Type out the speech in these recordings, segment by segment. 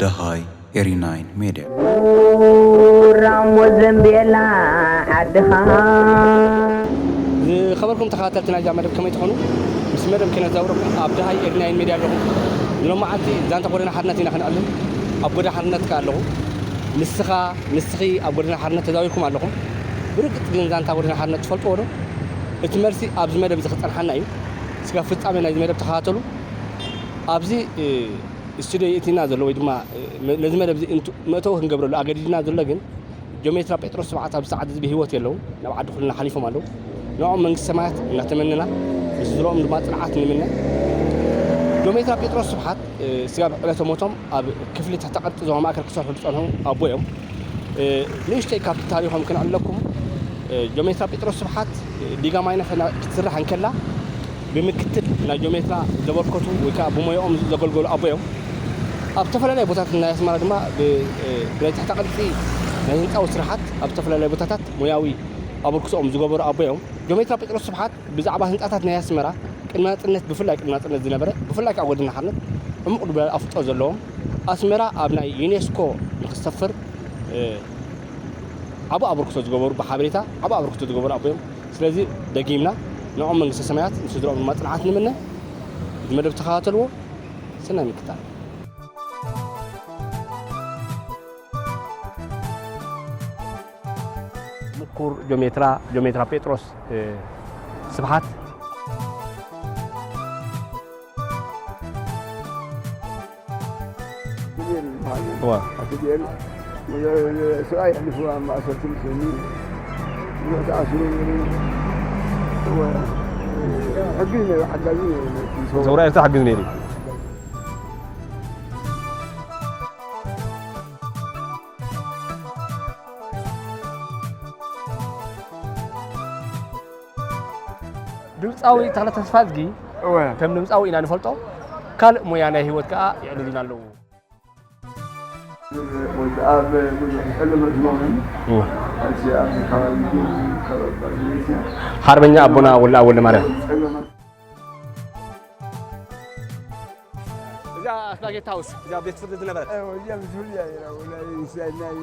ደሃይ ኤሪ ናይን ሜድያ። ራሞ ዘንቤላ ዓድኻ። ዝኸበርኩም ተኸታተልቲ ናይዛ መደብ ከመይ ትኾኑ? ምስ መደብ ኪነት ዘውርቕ ኣብ ደሃይ ኤሪ ናይን ሜድያ ኣለኹም። ንሎማዓንቲ ዛንታ ጎደና ሓርነት ኢና ክነዕልል ኣብ ጎደና ሓርነት ከኣ ኣለኹ። ንስኻ ንስኺ ኣብ ጎደና ሓርነት ተዛዊርኩም ኣለኹም። ብርግጽ ግን ዛንታ ጎደና ሓርነት ትፈልጥዎ ዶ? እቲ መልሲ ኣብዚ መደብ እዚ ክጸንሓና እዩ። ስጋብ ፍጻሜ ናይዚ መደብ ተኸታተሉ። ኣብዚ ስቱድዮ የእቲና ዘሎ ወይ ድማ ነዚ መደብ እዚ መእተዊ ክንገብረሉ ኣገዲድና ዘሎ ግን ጆሜትራ ጴጥሮስ ስብሓት ኣብዚ ሰዓት እዚ ብህይወት የለውን፣ ናብ ዓዲ ኩልና ሓሊፎም ኣለዉ። ንዕኦም መንግስቲ ሰማያት እናተመነና ንስድርኦም ድማ ጽንዓት ንምነ። ጆሜትራ ጴጥሮስ ስብሓት ስጋብ ዕለተ ሞቶም ኣብ ክፍሊ ትሕተ ቅርጺ ዞባ ማእከል ክሰርሑ ዝጸንሑ ኣቦ እዮም። ንእሽተይ ካብቲ ታሪኾም ክነዕልለኩም። ጆሜትራ ጴጥሮስ ስብሓት ዲጋ ማይነፈ ክትስራሕ እንከላ ብምክትል ናይ ጆሜትራ ዘበርከቱ ወይ ከዓ ብሞያኦም ዘገልገሉ ኣቦ እዮም። ኣብ ዝተፈላለዩ ቦታት ናይ ኣስመራ ድማ ብናይ ትሕተ ቅርጺ ናይ ህንፃዊ ስራሓት ኣብ ዝተፈላለዩ ቦታታት ሞያዊ ኣበርክቶኦም ዝገበሩ ኣቦ እዮም። ጆሜትራ ጴጥሮስ ስብሓት ብዛዕባ ህንፃታት ናይ ኣስመራ ቅድሚ ናፅነት ብፍላይ ቅድሚ ናፅነት ዝነበረ ብፍላይ ከዓ ጎደና ሓርነት ዕሙቕ ዝበለ ኣፍልጦ ዘለዎም ኣስመራ ኣብ ናይ ዩኔስኮ ንክትሰፍር ዓቢ ኣበርክቶ ዝገበሩ ብሓበሬታ ዓቢ ኣበርክቶ ዝገበሩ ኣቦ እዮም። ስለዚ ደጊምና ንዕኦም መንግስተ ሰማያት ንስድርኦም ድማ ጽንዓት ንምነ። እቲ መደብ ተኸታተልዎ። ሰናይ ምክታል። ምኩር ጆሜትራ ጆሜትራ ጴጥሮስ ስብሓት ሰብኣይ ኣሕሊፉ ኣብ ማእሰርቲ ምስ እኒ ብዙሕ ተኣሲሩ ነይሩ። ሕጊ ነይሩ፣ ሓጋዚ ነይሩ። ሰውራ ኤርትራ ሓግዝ ነይሩ። ድምፃዊ ተኽለ ተስፋዝጊ ከም ድምፃዊ ኢና ንፈልጦ። ካልእ ሞያ ናይ ህይወት ከዓ ይዕልሉና ኣለዉ። ኣብ ብዙሕ ጸገማት ዝነበሩ ኣብዚ ኣብዚ ከባቢ ግን ካብ ኣባ ግሬስያ ሓርበኛ ኣቦና ወልደኣብ ወልደማርያም። ጸገማት እዛ ስፓጌቲ ሃውስ እዛ ቤት ፍርዲ ዝነበረት እዚኣ ምስ ፍርዲ እያ ነይራ። ወላ ናይ ናይ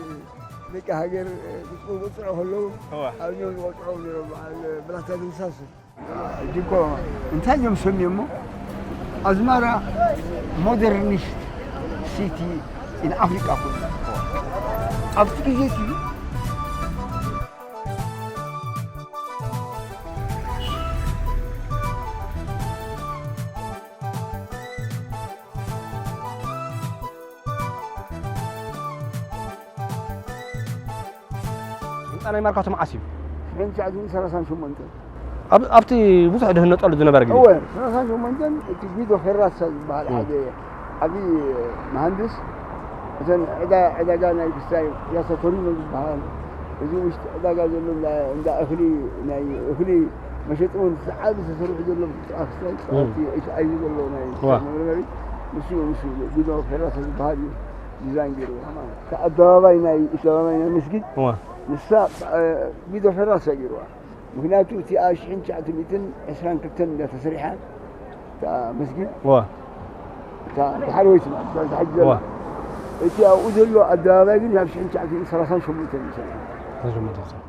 ደቂ ሃገር ክጽውዑ ክጽዑ ከለዉ ኣብዚኦም ዝቆጽዑ ነይሮም። በዓል ብላታ ድምሳሱ ሕጂ እኮ እንታይ እዮም ሰሚዮሞ? ኣዝማራ ሞደርኒስት ሲቲ ኢን ኣፍሪቃ ኩላ ኣብቲ ግዜ እቲ ህንፃ ናይ ማርካቶ መዓስ እዩ? ሽሕን ትሽዓትን ሰላሳን ሸሞንተን ኣብቲ ብዙሕ ድህነጠሉ ዝነበረ ግዜ እወ ሰላሳን ሸሞንተን እቲ ጊዶ ፌራሳ ዝበሃል ሓደ ዓብዪ መሃንድስ እተን ዕዳጋ ናይ ክስታይ ፒያሳ ቶሪኖ ዝበሃል እዚ ውሽጢ ዕዳጋ ዘሎ እንዳ እኽሊ ናይ እኽሊ መሸጢ እውን ዝዓቢ ተሰሪሑ ዘሎ ክስታይ ኣብቲ ኤች ኣይ ቪ ዘሎ ናይ ክስታይ መመርመሪ ንሱ እዩ ንሱ ጊዶ ፌራሳ ዝበሃል እዩ ዲዛይን ገይርዎ ማለት እዩ። ኣደባባይ ናይ ኣደባባይ ናይ መስጊድ ንሳ ጊዶ ፌራሳ ገይርዋ። ምክንያቱ እቲኣ ሽሕን ትሽዓተ ሚእትን ዕስራን ክልተን እያ ተሰሪሓ እታ መስጊድ እታ ዳሕረወይቲ ማለት እታ ሕጂ ዘላ እቲ ኣብኡ ዘሎ ኣደባባይ ግን ናብ ሽሕን ትሽዓተ ሚእትን ሰላሳን ሸሞንተን እዩ ተሰሪሑ።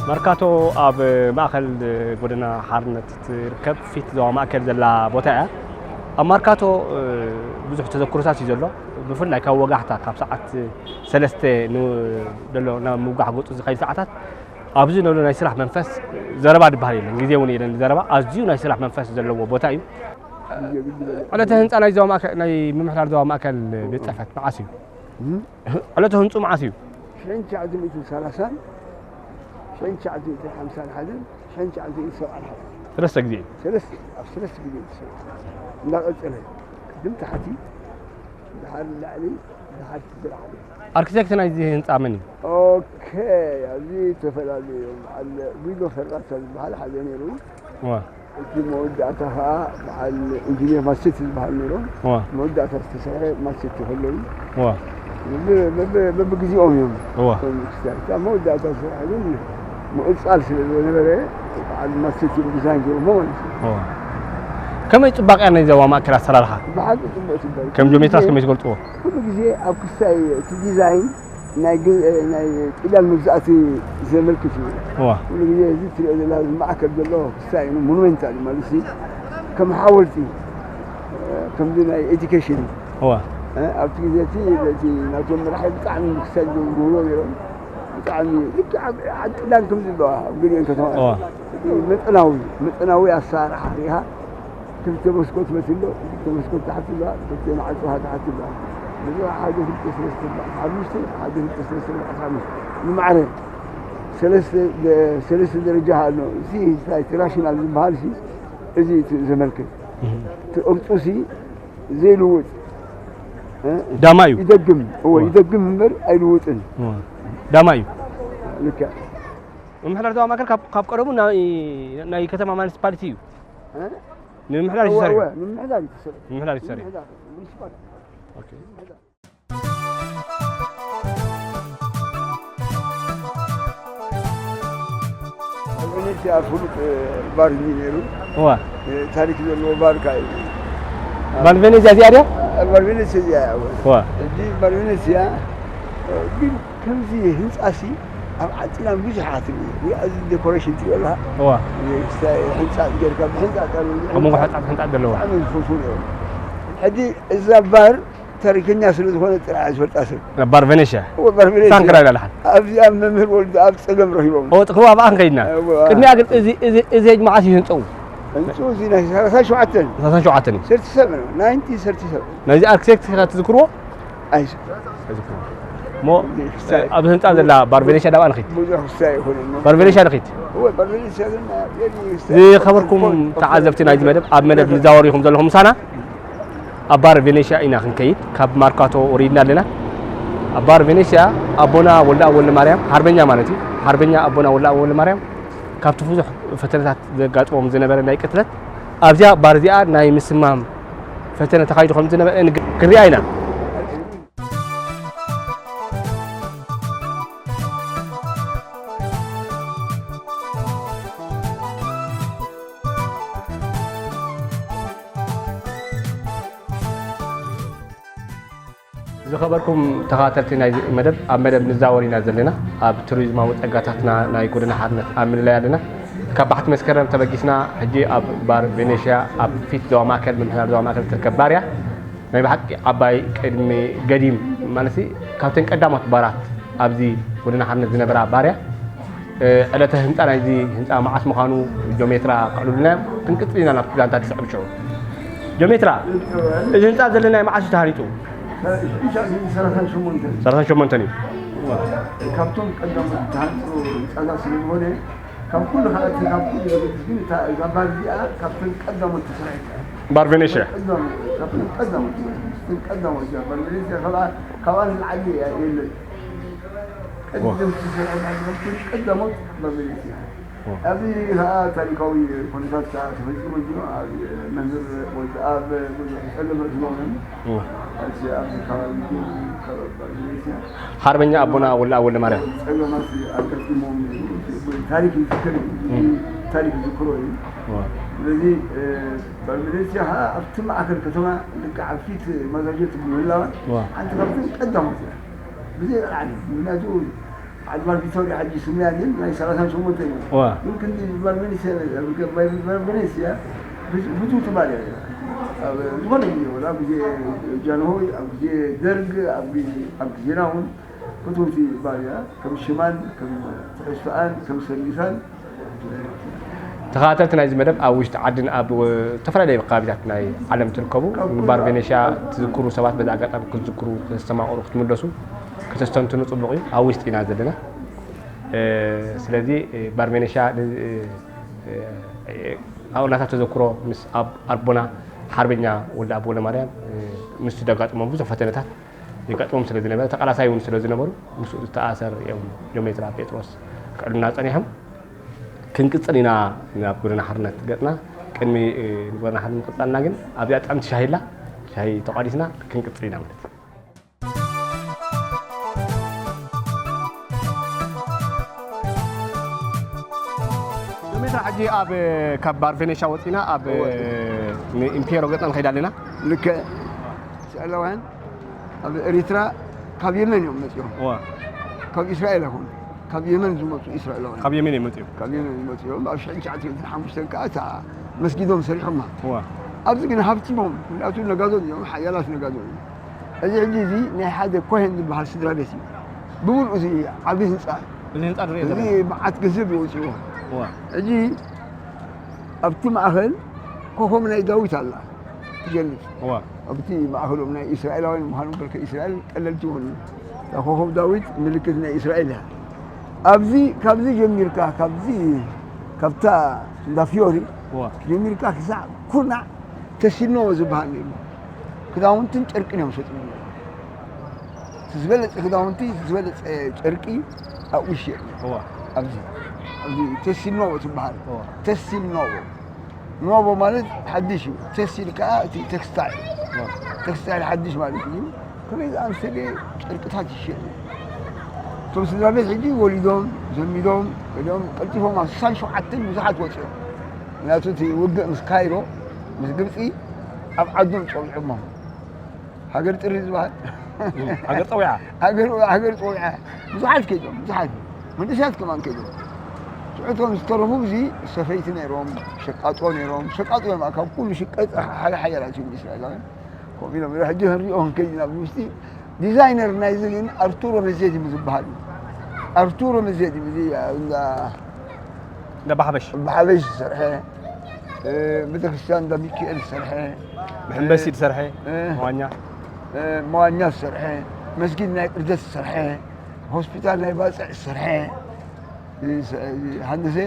መርካቶ ኣብ ማእኸል ጎደና ሓርነት ትርከብ ፊት ዞባ ማእከል ዘላ ቦታ እያ። ኣብ ማርካቶ ብዙሕ ተዘክሮታት እዩ ዘሎ። ብፍላይ ካብ ወጋሕታ ካብ ሰዓት ሰለስተ ዘሎ ናብ ምውጋሕ ገፁ ዝኸይድ ሰዓታት ኣብዚ ዘሎ ናይ ስራሕ መንፈስ ዘረባ ዝበሃል የለን፣ ግዜ እውን የለን ዘረባ። ኣዝዩ ናይ ስራሕ መንፈስ ዘለዎ ቦታ እዩ። ዕለተ ህንፃ ናይ ዞባ ማእከል ናይ ምምሕዳር ዞባ ማእከል ቤት ፅሕፈት መዓስ እዩ? ዕለተ ህንፁ መዓስ እዩ? ሽሕን ትሽዓተ ሚእትን ሰላሳን ሽሕን ትሽዓተ ሚእትን ሓምሳን ሓደን ሽሕን ትሽዓተ ሚእትን ሰብዓን ሓደን ሰለስተ ግዜ እዩ። ሰለስተ ኣብ ሰለስተ ግዜ እዩ ተሰሪሑ። እንዳቐፀለ ቅድም ታሕቲ ድሓር ንላዕሊ ድሓር ትግራዕ ኣርክቴክት ናይዚ ህንፃ መን እዩ? ኦኬ ኣብዚ ዝተፈላለዩ በዓል ቪዶ ፈራሳ ዝበሃል ሓደ ነይሩ። እቲ መወዳእታ ከዓ በዓል ኢንጂኒር ማሴቲ ዝበሃል ነይሮም። መወዳእታ ዝተሰርሐ ማሴቲ ከለዉ በብግዜኦም እዮም። እታ መወዳእታ ዝተሰርሐ ግን ምቕፃል ስለ ዝነበረ በዓል ማስተር ዲዛይን ገይሮሞ ማለት እዩ። ከመይ ጽባቕያ ናይ ዞባ ማእከል ኣሰራርሓ? ብሓቂ ጽቡቕ ጽቡቕ። ከም ጆሜትራስ ከመይ ትገልጽዎ? ኩሉ ግዜ ኣብ ክስታይ እቲ ዲዛይን ናይ ግ-፣ ናይ ጥልያን መግዛእቲ ዘመልክት እዩ። እዋ። ኩሉ ግዜ እዚ ትሪኦ ዘላ ማእከል ዘሎ ክስታይ እዩ። ሞኑሜንት እዩ ማለት እዩ። ከም ሓወልቲ፣ ከምዚ ናይ ኤዱኬሽን። እዋ። ኣብቲ ግዜ እቲ፣ እቲ ናቶም መራሒ ብጣዕሚ ክስታይ ዝብህጎ ነይሮም። ብጣዕሚ ልክዕ ኣብ፣ ኣብ ጥልያን ከም ዘለዋ ኣብ ገሊአን ከተማ። እዋ። እቲ መጠናዊ፣ መጠናዊ ኣሰራርሓ ሪኢኻ ክልተ መስኮት መሲሉ፣ ክልተ መስኮት ታሕቲ ኣለዋ፣ ክልተ ማዕጾ ታሕቲ ኣለዋ። እዚ ሓደ ክልተ ሰለስተ ኣርባዕተ ሓሙሽተ፣ ሓደ ክልተ ሰለስተ ኣርባዕተ ሓሙሽተ። ንማዕረ ሰለስተ፣ ሰለስተ ደረጃ ኣሎ። እዚ እንታይ እቲ ራሽናል ዝበሃል ሲ፣ እዚ እቲ ዘመልክት። እቲ ቅርጹ ሲ ዘይልውጥ፣ እ? ዳማ እዩ። ይደግም፣ እወ፣ እወ። ይደግም እምበር ኣይልውጥን። እወ። ዳማ እዩ። ልክዕ። ምምሕዳር ዞባ ማእከል ካብ፣ ካብ ቀደሙ ናይ፣ ናይ ከተማ ማኒሲፓሊቲ እዩ። እ? ንምምሕዳር እዩ እወ፣ ተሰሪሑ። እወ፣ ንምምሕዳር እዩ ተሰሪሑ። ንምምሕዳር እዩ ተሰሪሑ። ንምምሕዳር፣ ሙኒሲፓል። ኦኬ። ኣብ ቬኔስያ ፍሉጥ ባር እዩ ነይሩ። እዋ። ታሪክ ዘለዎ ባር ከኣ እዩ። ባር ቬኔስያ እዚኣ ድያ? ባር ቬኔስያ እዚኣ እያ። እዋ። ሕጂ ባር ቬኔስያ ግን ከምዚ ህንጻ ሲ ኣብ ዓጺና ብዙሕ ኣትም እዩ። ሪኣ እዚ ዴኮሬሽን ትሪኦ ኣለኻ? እዋ። እዚ ህንጻ ጌርካ ብህንጻ ቃል ኣብ መንጎ ሕንጻት ሕንጻት ዘለዎ። ብጣዕሚ ዝፈትዎ እዮም። ሕጂ እዛ ባር ታሪከኛ ስለ ዝኾነ ጥራሕ እያ ዝፈልጣ ሰብ። ባር ቬኔሽያ። እወ፣ ባር ቬኔሽያ። ታንክራ ኢላ ለሓል። ኣብዚኣ መምህር ወልዱ ኣብ ጸገም ረኺቦም። እወ፣ ጥቕሩ ኣብኣ ክንከይድና። እወ። ቅድሚኣ ግን እዚ፣ እዚ፣ እዚ ሄጅ መዓስ እዩ ህንጸው? ህንጹ እዚ ናይ ሰላሳ ሸውዓተ። ሰላሳ ሸውዓተ እዩ። ሰርቲ ሰቨን፣ ናይንቲን ሰርቲ ሰቨን። ናይዚ ኣርክቴክት ኢኻ ትዝክርዎ? ኣይስ። ኣይዝክርዎ። እሞ፣ ክስታይ። ኣብ ህንጻ ዘላ ባር ቬኔሽያ ዳብኣ ንኺድ። ብዙሕ ክስታይ ኣይኮነን። ባር ቬኔሽያ ንኺድ። እወ፣ ባር ቬኔሽያ ግን፣ የድሊ ክስታይ። ዝኸበርኩም ተዓዘብቲ ናይዚ መደብ፣ ኣብ መደብ ንዛወር ኢኹም ዘለኹም ምሳና። ኣብ ባር ቬኔሽያ ኢና ክንከይድ፣ ካብ ማርካቶ ወሪድና ኣለና። ኣብ ባር ቬኔሽያ ኣቦና ወልደኣብ ወልደማርያም፣ ሓርበኛ ማለት እዩ፣ ሓርበኛ ኣቦና ወልደኣብ ወልደማርያም ካብቲ ብዙሕ ፈተነታት ዘጋጥሞም ዝነበረ ናይ ቅትለት፣ ኣብዚኣ ባር እዚኣ ናይ ምስማም ፈተነ ተኻይዱ ከም ዝነበረ ንግ-፣ ክንሪኣ ኢና። ዝኸበርኩም ተኸታተልቲ ናይዚ መደብ፣ ኣብ መደብ ንዛወር ኢና ዘለና። ኣብ ቱሪዝማዊ ጸጋታትና ናይ ጎደና ሓርነት ኣብ ምልላይ ኣለና። ካብ ባሕቲ መስከረም ተበጊስና፣ ሕጂ ኣብ ባር ቬኔሽያ፣ ኣብ ፊት ዞባ ማእከል፣ ምምሕዳር ዞባ ማእከል እትርከብ ባር እያ። ናይ ብሓቂ ዓባይ ቅድሚ ገዲም፣ ማለት ካብተን ቀዳሞት ባራት ኣብዚ ጎደና ሓርነት ዝነበራ ባር እያ። እ፣ ዕለተ ህንጻ ናይዚ ህንጻ መዓስ ምዃኑ ጆሜትራ ከዕልሉና እዮም። ክንቅጽል ኢና ናብቲ ዛንታ ትስዕብ ሽዑ። ጆሜትራ፣ እዚ ህንጻ ዘለናዮ መዓስ እዩ ተሃኒጹ? ሰላሳ ሸሞንተ። ሰላሳ ሸሞንተ እዩ። ካብቶም ቀዳሞት ዝተሃንጹ ህንጻታት ስለ ዝኾነ፣ ካብ ኩሉ ካልኣት፣ ካብ ኩሉ ዘበግስ ግን እታ፣ እዛ ባር እዚኣ ካብተን ቀዳሞት ተሰሪሐት እያ። ባር ቬኔሽያ። ቀዳሞት፣ ካብተን ቀዳሞት፣ ካብተን ቀዳሞት እያ። ባር ቬኔሽያ ካብኣ፣ ካብኣ ንላዕሊ እያ፣ የለን። ቀደም ዝተሰርሐ ናይ ቀዳሞት ባር ቬኔስያ። ዋ። ኣብዚ ከዓ ታሪካዊ ኩነታት ከዓ ተፈፂሙ ኣሎ። ኣብ መምህር ወልደኣብ ብዙሕ ዝፀለመ ዝኸውን ዋ። ኣብዚ፣ ኣብዚ ከባቢ ግን ከባቢ ባር ቬኔስያ። ሓርበኛ ኣቦና ወልደኣብ ወልደማርያም። ፀገማት ኣጋጢሞም እዩ። ታሪክ ይዝክር እዩ። እም። ታሪክ ይዝክሮ እዩ። ዋ። ስለዚ፣ እ፣ ባር ቬኔስያ ከዓ ኣብቲ ማእከል ከተማ ልክዕ ኣብ ፊት ማዛጀት ምህላዋ ዋ። ሓንቲ ካብተን ቀዳሞት እያ። ብዘይ ቃል ዓዲ። ምክንያቱ ዓድባር ቪክቶርያ ሕጂ ስምያ ግን ናይ ሰላሳ ሸሞንተ እዩ። ዋ። ግን ክንዲ ባር ቬኔስያ፣ ባር ቬኔስያ ብዙ፣ ብዙ ትባል እያ። ኣብ ዝኾነ ግዜ፣ ወላ ኣብ ግዜ ጃንሆይ፣ ኣብ ግዜ ደርግ፣ ኣብ ግዜ፣ ኣብ ግዜና እውን ፍትውቲ ባር እያ። ከም ሽማን፣ ከም ትሕዝቶኣን፣ ከም ሰርቪሳን ተኸታተልቲ ናይዚ መደብ ኣብ ውሽጢ ዓድን ኣብ ዝተፈላለዩ ከባቢታት ናይ ዓለም ትርከቡ፣ ካብ ኩሉ ባር ቬኔሽያ ትዝክሩ ሰባት በዚ ኣጋጣሚ ክትዝክሩ፣ ከተስተማቕሩ፣ ክትምለሱ፣ ከተስተንትኑ ጽቡቕ እዩ። ኣብ ውሽጢ ኢና ዘለና። እ፣ ስለዚ፣ እ፣ ባር ቬኔሽያ ን-፣ እ፣ እ፣ ኣብ ናታ ተዘክሮ ምስ ኣብ ኣቦና ሓርበኛ ወልደኣብ ወልደማርያም፣ እ፣ ምስ ዘጋጥሞም ብዙሕ ፈተነታት የጋጥሞም ስለ ዝነበረ፣ ተቓላሳይ እውን ስለ ዝነበሩ፣ ምስኡ ዝተኣሰር እዮም ጆሜትራ ጴጥሮስ ክዕሉና ጸኒሖም። ክንቅጽል ኢና ናብ ጎደና ሓርነት ገጽና። ቅድሚ፣ እ፣ ንጎደና ሓርነት ምቕጻልና ግን ኣብዚኣ ጥዕምቲ ሻሂ ኣላ፣ ሻሂ ተቋዲስና ክንቅጽል ኢና ማለት እዩ። ሜትራ ሕጂ ኣብ ካብ ባር ቬኔሻ ወፂና ኣብ ንኢምፔሮ ገፅና ንኸይድ ኣለና። ልክዕ። እስራኤላውያን ኣብ ኤሪትራ ካብ የመን እዮም መፅኦም። እዋ ካብ እስራኤል ኣይኮኑ፣ ካብ የመን ዝመፁ እስራኤላውያን። ካብ የመን እዮም መፅኦም። ካብ የመን ዝመፁ እዮም። ኣብ ሽሕን ትሽዓተ ሚእትን ሓሙሽተን ከዓ እታ መስጊዶም ሰሪሖማ። እዋ ኣብዚ ግን ሃብቲሞም፣ ምክንያቱ ነጋዶ እዮም፣ ሓያላት ነጋዶ እዮም። እዚ ሕጂ እዚ ናይ ሓደ ኮሄን ዝበሃል ስድራ ቤት እዩ። ብምልኡ እዚ ዓብዪ ህንፃ፣ እዚ ህንፃ ንሪኦ እዚ ዘለና። መዓት ገንዘብ የውፅዎ። እዋ ሕጂ ኣብቲ ማእኸል ኮኾብ ናይ ዳዊት ኣላ ትገልፅ። እዋ ኣብቲ ማእኸሎም ናይ እስራኤላውያን ምዃኑ በርከ እስራኤል ቀለልቲ ይኾኑ። እታ ኮኾብ ዳዊት ምልክት ናይ እስራኤል እያ። ኣብዚ ካብዚ ጀሚርካ ካብዚ ካብታ እንዳ ፊዮሪ እዋ ጀሚርካ ክሳዕ ኩርናዕ ተሲኖ ዝበሃል ነይሩ። ክዳውንትን ጨርቅን እዮም ሸጡ ነይሩ። እቲ ዝበለፀ ክዳውንቲ፣ እቲ ዝበለፀ ጨርቂ ኣብኡ ይሽየጥ ነይሩ። እዋ ኣብዚ ኣብዚ ተሲኖ ትበሃል። እዋ ተሲል ኖቦ። ኖቦ ማለት ሓድሽ እዩ። ተሲል ከዓ እቲ ቴክስታይል፣ እዋ ቴክስታይል ሓድሽ ማለት እዩ። ከመይ ዝኣመሰለ ጨርቅታት ይሽየጥ እዩ። እቶም ስድራ ቤት ሕጂ ወሊዶም ዘሚዶም ገሊኦም ቀልጢፎም ኣብ ስሳን ሸውዓተን ብዙሓት ወፂኦም። ምክንያቱ እቲ ውግእ ምስ ካይሮ ምስ ግብፂ ኣብ ዓዶም ፀዊዖሞም። ሃገር ጥሪ ዝበሃል ሃገር ፀዊዓ ሃገር ሃገር ፀዊዓ ብዙሓት ከይዶም ብዙሓት መንእሰያት ከማን ከይዶም ሽዑቶም ዝተረፉ እዚ ሰፈይቲ ነይሮም ሸቃጦ ነይሮም ሸቃጦ እዮም ካብ ኩሉ ሽቀጥ ሓደ ሓያላት እዮም እስራኤላውያን ከምኡ ኢሎም ሕጂ ክንሪኦ ክንከይድ ናብ ውሽጢ ዲዛይነር ናይዚ ግን ኣርቱሮ መዜድ እዩ ዝበሃል እዩ ኣርቱሮ መዜድ እዩ እዚ እንዳ እንዳ ባሓበሽ ብሓበሽ ዝሰርሐ ቤተክርስትያን እንዳ ሚካኤል ዝሰርሐ ብሕምበሲ ዝሰርሐ እ፣ ዋኛ መዋኛ ዝሰርሐ መስጊድ ናይ ቅርደት ዝሰርሐ ሆስፒታል ናይ ባፅዕ ዝሰርሐ እዚ ሰ- እዚ ሃንደሰ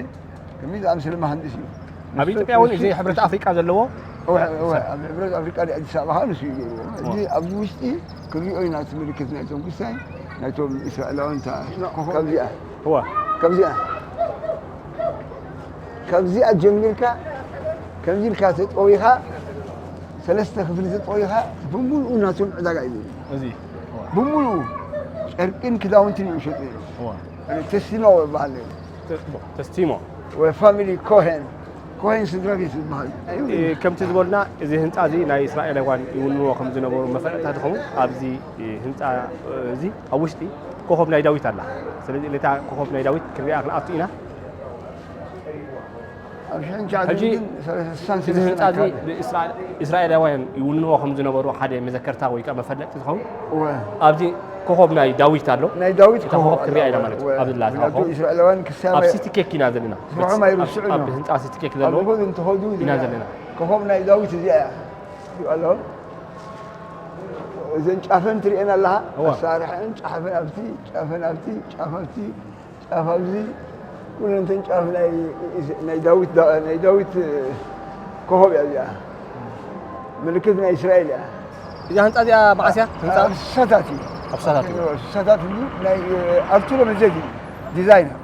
ከመይ ዝኣምሰለ መሃንድስ እዩ ኣብ ኢትዮጵያ እውን እዚ ሕብረት ኣፍሪቃ ዘለዎ እወ፣ እወ፣ ኣብ ሕብረት ኣፍሪቃ ናይ ኣዲስ ኣበባ ከዓ ንሱ እዩ ገይርዎ እዚ ኣብዚ ውሽጢ ክንሪኦ ኢና እቲ ምልክት ናይቶም ክስታይ ናይቶም እስራኤላውያን እታ ከምዚኣ እዋ ከምዚኣ ካብዚኣ ጀሚርካ ከምዚ ኢልካ ተጠዊኻ ሰለስተ ክፍሊ ተጠዊኻ ብምሉኡ ናቶም ዕዳጋ እዩ ነይሩ። እዚ ብምሉኡ ጨርቅን ክዳውንትን እዮም ይሸጡ ነይሮም። እዋ ተስቲኖ ይበሃል ነይሩ። ተስቲሞ ወይ ፋሚሊ ኮሄን ኮሄን ስድራ ቤት ዝበሃል እዩ። እ፣ ከምቲ ዝበሉና እዚ ህንፃ እዚ ናይ እስራኤላውያን ይውንዎ ከም ዝነበሩ መፈለጥታ ትኸውን ኣብዚ እ፣ ህንፃ እ፣ እዚ ኣብ ውሽጢ ኮኾብ ናይ ዳዊት ኣላ ስለዚ ነታ ኮኾብ ናይ ዳዊት ክንሪኣ ክንኣቱ ኢና ኣብ ሽሕን ሕጂ ትሽዓተን ግን ሰለስታን እዚ ህንፃ እዚ ሰለስተን ብእስራኤል- እስራኤላውያን ይውንዎ ከም ዝነበሩ ሓደ መዘከርታ ወይ ከዓ መፈለጢ ዝኸውን እወ። ኣብዚ ኮኾብ ናይ ዳዊት ኣሎ ናይ ዳዊት እታ ኮኾብ ክሪኣ ኢና ማለት እዩ። ኣብዚ ላ ምክንያቱ ኮኾብ እስራኤላውያን ክሳብ ኣብ ሲቲ ኬክ ኢና ዘለና ስርሖም ኣይርስዑን ኣብ እዮም። ህንፃ ሲቲ ኬክ ኣብ ዘለዎም ዝኾነ እንተኸዱ ኢና ዘለና ኮኾብ ናይ ዳዊት እዚኣ እያ ኣሎ እዘን ጫፈን ትሪኤን ኣለኻ እዋ። ኣሰራርሐን ጫፈን ኣብቲ ጫፈን ኣብቲ ጫፍ ኣብቲ ጫፍ ኣብዚ ኩለን እተን ጫፍ ናይ ናይ ዳዊት ዳ- ናይ ዳዊት ኮኾብ እያ እዚኣ ምልክት ናይ እስራኤል እያ እዛ ህንፃ እዚኣ መዓስ እያ ህንፃ ኣብ ስሳታት እዩ ኣብ ስሳታት እዩ። ስሳታት እዩ ናይ ኣርቱሮ መዘዲ ዲዛይነር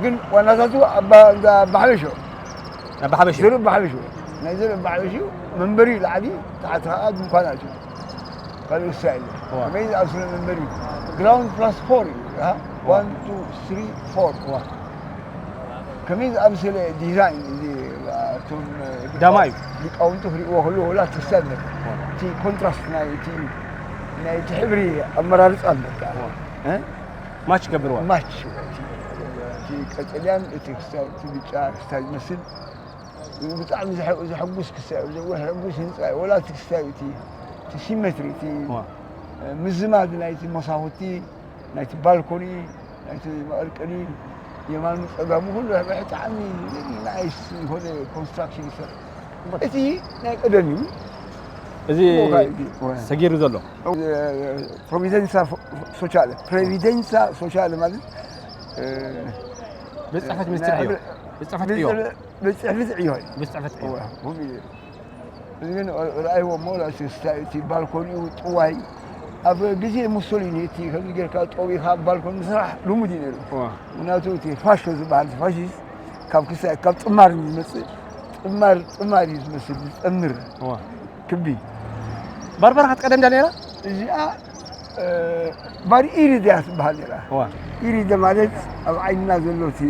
ግን ዋናታቱ ኣባ እንዳ ኣባሓበሾ ኣባሓበሽ እዩ። ዘርኢ ኣባሓበሾ ናይ ዘርኢ ኣባሓበሾ መንበሪ ላዕሊ ታሕቲ ከዓ ድንኳናት እዩ ካልእ እስራኤል እዋ። ከመይ ዝኣምስለ መንበሪ ግራውንድ ፕላስ ፎር እዩ one two three four እዋ። ከመይ ዝኣምሰለ ዲዛይን እዚ እቶም ዳማ እዩ። ሊቃውንቲ ክሪእዎ ከለዎ ወላ ትሕሰብ ነበር እቲ ኮንትራስት ናይ እቲ ናይ እቲ ሕብሪ ኣመራርፃ ኣለካ እ? ማች ገብርዋ ማች እቲ ቀጠልያን እቲ ክስታይ እቲ ብጫ ክስታይ ዝመስል ብጣዕሚ ዘሐጉስ ክስታይ ዘወ ሕጉስ ህንፃ እዩ ወላ እቲ ክስታይ እቲ እቲ ሲሜትሪ እቲ እዋ። ምዝማድ ናይቲ መሳኹቲ ናይቲ ባልኮኒ ናይቲ መቐርቀሪ የማኑ ፀጋሙ ኩሉ ብጣዕሚ ናይስ ዝኾነ ኮንስትራክሽን ይሰርሕ እቲ ናይ ቀደም እዩ እዚ እሞ ካይዲ። ሰጊሩ ዘሎ ፕሮቪደንሳ ሶሻለ ፕሮቪደንሳ ሶሻለ ማለት ቤት ፅሕፈት ሚኒስትር እዩ። ቤት ፅሕፈት እዩ። ቤት ፅሕፈት ዕዮ እዩ ቤት ፅሕፈት እዩ። እዋ፣ ከምኡ እዩ። እዚ ግን ረኣይዎ እሞ እቲ ባልኮኒኡ ጥዋይ ኣብ ግዜ ሙሶሊኒ እቲ ከምዚ ጌርካ ጠዊኻ ኣብ ባልኮኒ ምስራሕ ልሙድ እዩ ነይሩ እዋ፣ ምክንያቱ እቲ ፋሾ ዝበሃል ፋሽስት ካብ ክሳይ ካብ ጥማር እዩ ዝመፅእ ጥማር ጥማር እዩ ዝመስል ዝጠምር እዋ። ክቢ ባርበራ ክትቀደም እንዳ ነይራ እዚኣ ባሪ ኢሪድ እያ ትበሃል ነይራ እዋ፣ ኢሪደ ማለት ኣብ ዓይንና ዘሎ እቲ